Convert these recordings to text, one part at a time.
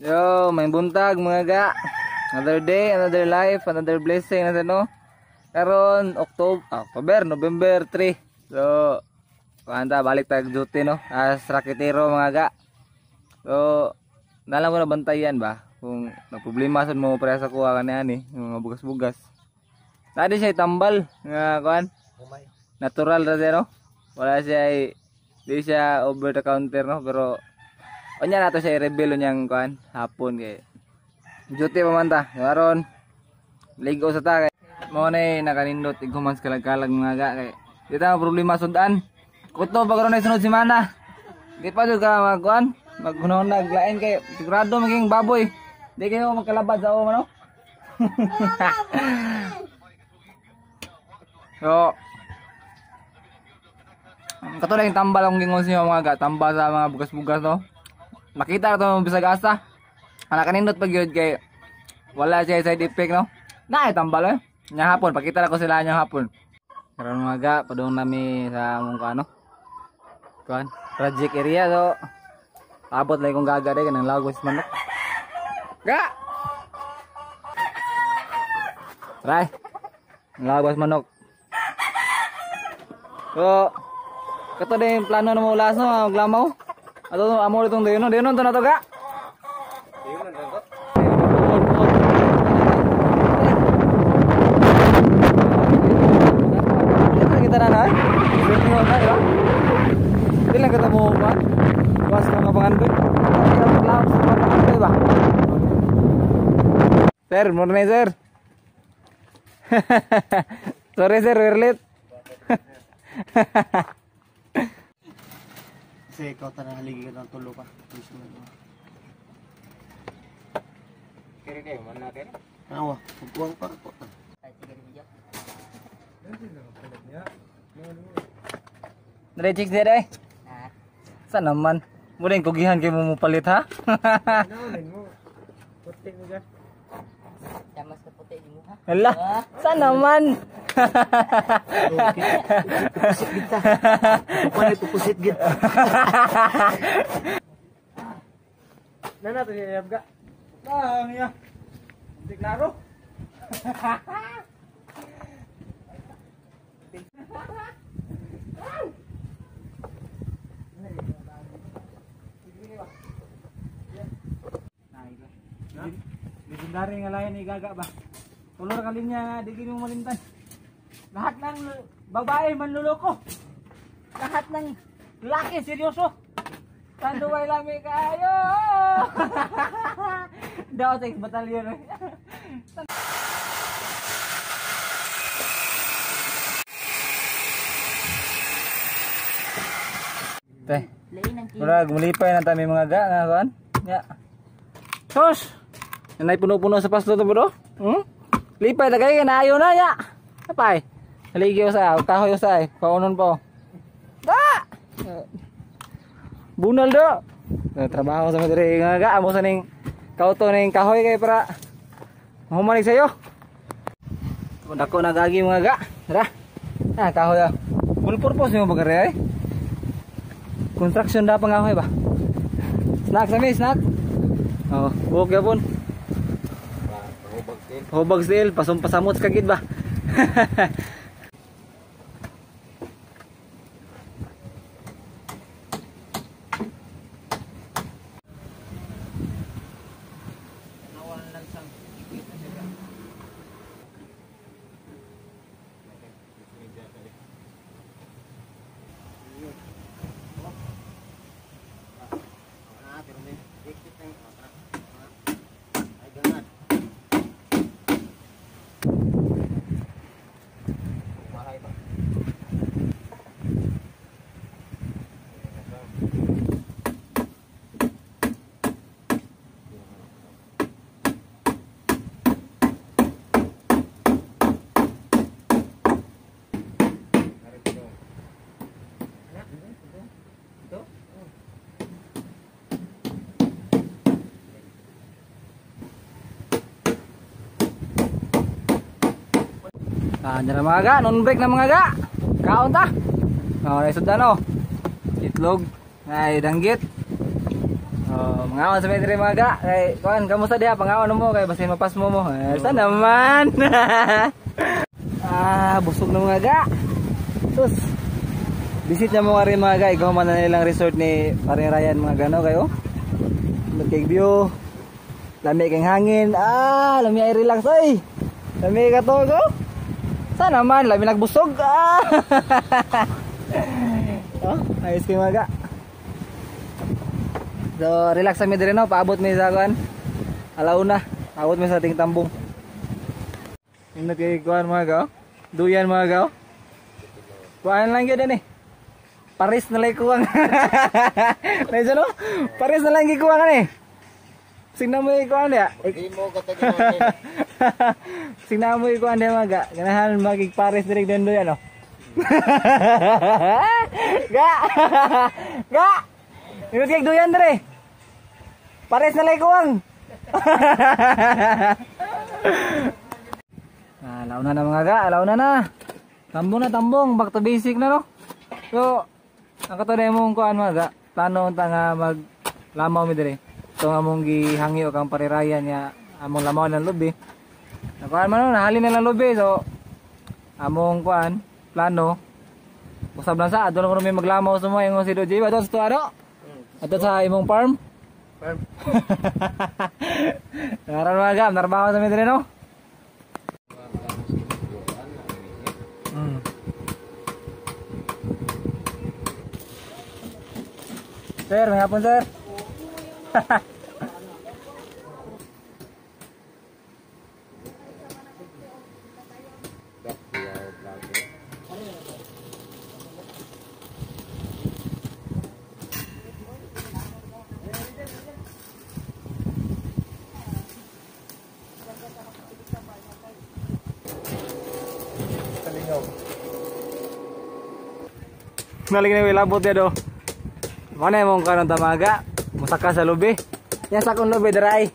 Yo, may buntag mga ga. Another day, another life, another blessing na no. Karon October, November 3. So, kuanta balik tag duty no. As raketero mga ga. So, nalang ko na bantayan ba kung na problema sad mo para sa kuha kani ani, mga bugas-bugas. Tadi siya tambal nga kuan. Natural ra siya no. Wala siya, di siya over the counter no, pero unya nato siya i-reveal niyang kuan hapon kay duty pa man ta. Karon ligo sa ta kay mao nay nakanindot ighuman sa kalag-kalag mga ga kay di ta problema sudan. Kuto pa karon ay sunod semana. Di pa jud ka magkuan, maghunahunag lain kay sigurado maging baboy. Di kayo magkalabad sa o no. So katulad yung tambal akong gingon sa mga ga, tambal sa mga bugas-bugas no. Makita to bisag asa. Ana kanindot pag yun kay wala siya side effect no. Naay tambal eh. Nya hapon pakita ra ko sila nya hapon. Karon mga ga padung nami sa among kuano. Kuan project area so abot lang kong gaga day kanang lagos manok. Ga. Try. Lagos manok. So kato din plano na maulas no, maglamaw. Ato amor itong dayon, dayon to na to ga. Dayon to. Kita na na. Di lang kita mo ba? Was mga pangandoy. Pangandoy ba? Sir, morning sir. Sorry sir, we're late. Kasi ikaw tanang haligi ka ng tulo ka. Kiri kayo, man natin. Awa, magkuwang pa ko. Dre chicks dere. Saan naman? Muna yung kugihan kayo mo palit ha? Puti mo ga. Tamas ka puti mo ha. Hala, saan naman? Pupusit gid ta. Pupusit, pupusit gid. Nana to siya ga. Bang ya. Hindi klaro. Legendary nga lain ni Gaga ba? Kolor kalinya di gini mo malimtan. Lahat ng babae manluloko. Lahat ng laki seryoso. Tanduay lami kayo. Daw sa batalyon. Teh. Murag mulipay na tami mga ga nga kuan. Ya. Sos. Nanay puno-puno sa paslo to bro. Hmm? Lipay ta kay naayo na ya. Apay. Haligi usa, kahoy usa eh. Kaunon po. Da! Bunal do. Trabaho sa madiri nga ga amo sa ning kauto ning kahoy kay para mahumanig sayo. Dako na gagi mga ga. Tara. Ah, kahoy ah. Full purpose mo bagare ay. Construction da pa nga kahoy ba. Snack sa mi, snack. Oh, buok gyapon. Hubag still, pasamot ka gid ba. Ah, dyan na mga ga, non break na mga ga. Kaon ta. Oh, na sudan oh. Itlog, ay danggit. Mangaon sa may diri mga ga. Kay kuan, kamusta diha pangaon mo kay basin mapasmo mo. Eh, sa naman. Ah, busog na mga ga. Sus. Visit na mo nga rin mga ga, ikaw man na nilang resort ni Paring Ryan mga gano kayo. Kay view. Lami kay hangin. Ah, lami ay relax oy. Lami ka to go. Sana man lami nagbusog. Ah. Oh, ayos kay mga ga. So, relax kami diri no, paabot mi sa kuan. Alauna, paabot mi sa ating tambong. Ingat kay kuan mga ga. Duyan mga ga. Kuan lang gyud ani. Paris na lang kuwang. Medyo no? Paris na lang gikuwang ani. Singna mo ikuan dia. Di mo katagin. Singna mo ikuan dia mga ga. Ganahan magig Paris diri den duyan no. Ga. Ga. Ingat kay duyan dire. Pares na lang kuwang. Ah, launa na mga ga, launa na. Tambong na tambong, back to basic na no. So, ang kato mong kuan mga ga, plano unta nga mag lamaw mi dire. So nga mong gihangyo kang parirayan niya among lamaw ng lubi. Nakuan man no, nahalin na lang lubi. So, among kuan plano usab lang sa adto na may maglamaw sa mga ingon si Doji adto sa tuaro. Adto sa imong farm. Farm. Naran mga ga, narbaho sa mi dire no. Sir, may hapon sir. Naling na labot ya do. Mana mong kanon tamaga? Musaka sa lubi. Ya sa akong lubi daray.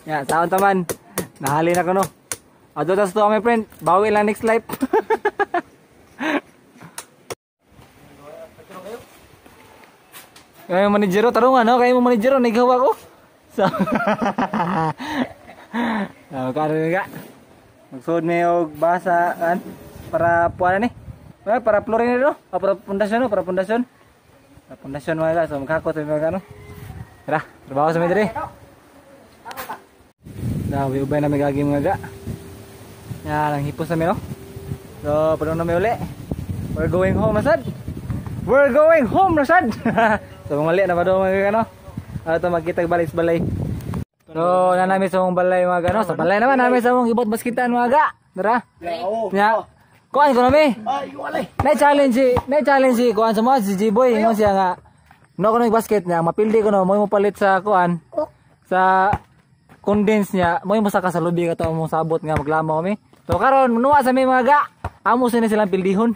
Ya saon taman. Nahalin ako no. Adto tas to my friend, bawi lang next life. Kayo managero tarungan no, kayo managero nighawa ko. So karon ga. Magsuod mi og basa kan para puan ni. Eh, para florin no, para pundasyon no, para pundasyon. Para pundasyon mga so maghakot mi mga ano. Tara, trabaho sa mi diri. Da, ubay na mi gagi mga ga. Ya, lang hipos na mi no. So, padung na mi uli. We're going home na sad. We're going home na sad. So, mangali na pa do mga ano. Ato magkita balik sa balay. So, na nami sa mong balay mga ano. Sa balay naman nami sa mong ibot baskitan mga ga. Tara. Ya. Kuan ko nami. Ay, walay. Na challenge si kuan sa mga si G-boy ingon siya nga no ko nag basket niya mapildi ko no mo mo palit sa kuan sa condense niya mo mo saka sa lubi kato among sabot nga maglamaw mi. So karon nuwa sa mi mga ga amo sila silang pildihon.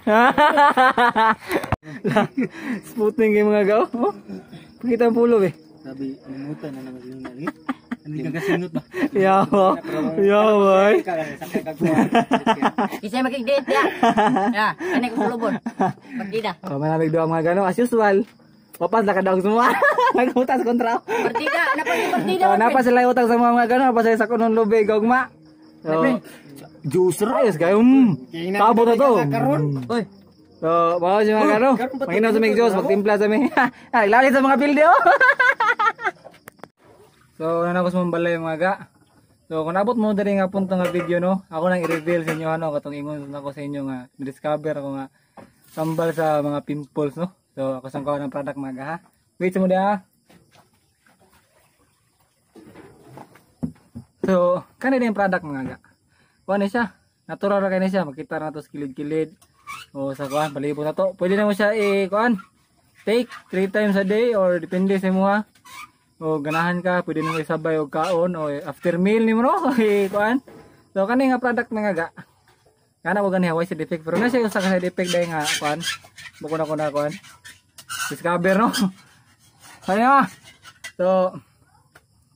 Smoothing kay mga ga. Oh. Pakita ang pulo eh. Sabi, limutan na naman yung nali. Hindi ka kasinot ba? Yawa. Yawa boy. Kisay magigdate ya. Ya, kani ko sulubon. Partida. Oh, manamig duha mga gano as usual. Wapas nakadaog semua. Nagutang sa kontra. Partida, napa yung partida. Oh, napa sila utang sa mga gano, napa sila sa kunong lubi gugma. So, Juicer. ayos kayo. Sabot na to. Oy. So, mga si mga gano. Manginom sa mig Diyos, magtimpla sa mi. Ay, lalit sa mga pildi oh. So, nanagos mong balay mga ga. So, kung nabot mo diri nga punto nga video no, ako nang i-reveal sa inyo ano katong ingon nako sa inyo nga na-discover ako nga tambal sa mga pimples no. So, ako sang kuha ng product mga ga ha. Wait sa mo diha. So, kanina yung product mga ga. Kuha na siya. Natural ra kay na siya, makita na to sa kilid-kilid. O sa kuan palibot na to. Pwede na mo siya i-kuan. Take 3 times a day or depende sa imo ha. O ganahan ka, pwede nimo isabay og kaon o after meal nimo no, i-kuan. So kani nga product nga ga. Kana ko gani way side effect pero na siya usa ka side effect dai nga kuan. Buko na ko na kuan. Discover no. Kaya so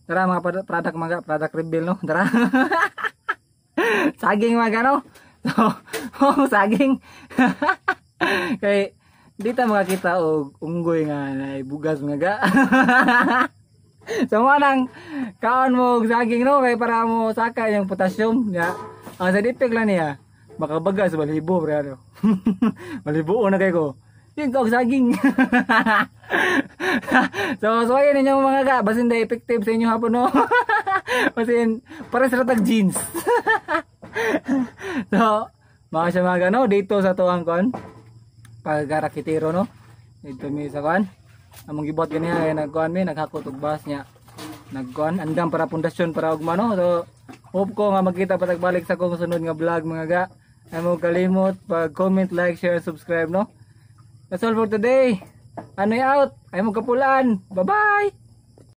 tara mga product mga product reveal no. Tara. Saging mga no. So, oh, saging. Kay Di ta makakita og unggoy nga naay bugas, mga ga. So mo nang kaon mo og saging, no, kay para mo saka yung potassium ya. Ang side effect lang niya, makabaga sa balahibo, pre, ano. Balahibo na kay ko. Yung og saging. So ayun ninyo, mga ga, basin da effective sa inyo hapon, no. Basin para sa ratag jeans. So, mga siya, mga ga, no, dito sa tuwang kon pagkarakitero, no. Dito mi sa kon. Among gibuhat ganiha kay nagkuan mi, naghakot og bus niya. Nagkuan andam para pundasyon para ugma, no. So hope ko nga magkita pa balik sa akong sunod nga vlog, mga ga. Ay mo kalimot pag comment, like, share, subscribe, no. That's all for today. Anoy out. Ay mo kapulaan. Bye-bye.